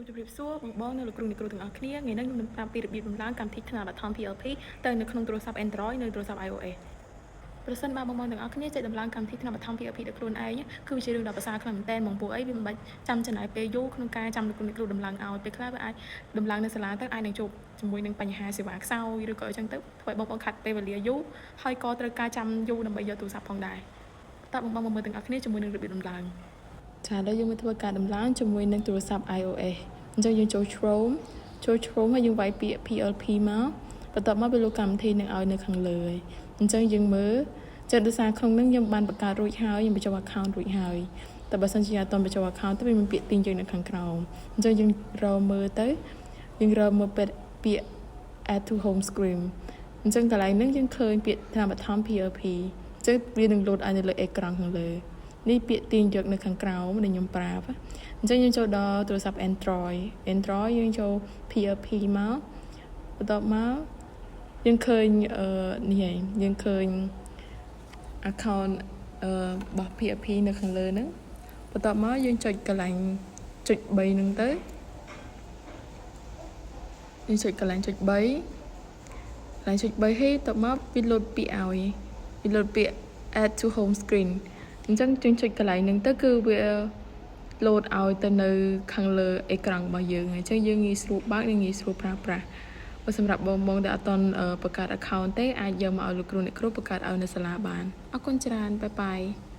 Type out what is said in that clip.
សូមជម្រាបសួរបងបងនិងលោកគ្រូអ្នកគ្រូទាំងអស់គ្នាថ្ងៃនេះខ្ញុំនឹងប្រាប់ពីរបៀបដំឡើងកម្មវិធីថ្នាលបឋម PLP ទៅនៅក្នុងទូរស័ព្ទ Android និងទូរស័ព្ទ iOS ប្រសិនបើបងបងទាំងអស់គ្នាចេះដំឡើងកម្មវិធីថ្នាលបឋម PLP ដោយខ្លួនឯងគឺជារឿងដ៏ប្រសើរខ្លាំងមែនទែនហ្មងពួកអីវាមិនបាច់ចាំចំណាយពេលយូរក្នុងការចាំលោកគ្រូអ្នកគ្រូដំឡើងឲ្យពេលខ្លះវាអាចដំឡើងនៅសាលាទៅអាចនឹងជួបជាមួយនឹងបញ្ហាសេវាខ្សោយឬក៏អីចឹងទៅធ្វើឲ្យបងប្អូនខាត់ពេលវេលាយូរហើយក៏ត្រូវការចាំយូរដើម្បីយកទូរស័ព្ទផងដែរតើបងបងមកមើលទាំងអស់គ្នាជាមួយនឹងរបៀបដំឡើង ចាឥឡូវយើងមកធ្វើការដំឡើងជាមួយនឹងទូរស័ព្ទ iOS អញ្ចឹងយើងចូល Chrome ចូល Chrome ហើយយើងវាយពាក្យ PLP មកបន្ទាប់មកវាលោតកម្មវិធីនឹងឲ្យនៅខាងលើហើយអញ្ចឹងយើងមើលចឹងដោយសារក្នុងនឹងខ្ញុំបានបង្កើតរួចហើយខ្ញុំបញ្ចូល account រួចហើយតែបើសិនជាអត់ទាន់បញ្ចូល account ទៅវាមានពាក្យទាញយើងនៅខាងក្រោមអញ្ចឹងយើងរកមើលទៅយើងរកមើលពាក្យពាក្យ add to home screen អញ្ចឹងកន្លែងហ្នឹងយើងឃើញពាក្យថាបឋម PLP អញ្ចឹងវានឹងលោតឲ្យនៅលើអេក្រង់ខាងលើនេះពាក្យទាញយកនៅខាងក្រោមដែលខ្ញុំប្រាប់អញ្ចឹងយើងចូលដល់ទូរស័ព្ទ Android Android យើងចូល PLP មកបន្ទាប់មកយើងឃើញអឺនេះហើយយើងឃើញ account អឺរបស់ PLP នៅខាងលើហ្នឹងបន្ទាប់មកយើងចុចកន្លែងចុច3ហ្នឹងទៅយើងចុចកន្លែងចុច3កន្លែងចុច3ហើយបន្ទាប់មកវាលោតពាក្យឲ្យវាលោតពាក្យ add to home screen អញ្ចឹងយើងចុចកន្លែងហ្នឹងទៅគឺវាលោតឲ្យទៅនៅខាងលើអេក្រង់របស់យើងអញ្ចឹងយើងងាយស្រួលបើកនិងងាយស្រួលប្រើប្រាស់បើសម្រាប់បងបងដែលអត់ទាន់បង្កើត account ទេអាចយកមកឲ្យលោកគ្រូអ្នកគ្រូបង្កើតឲ្យនៅសាលាបានអរគុណច្រើន bye bye.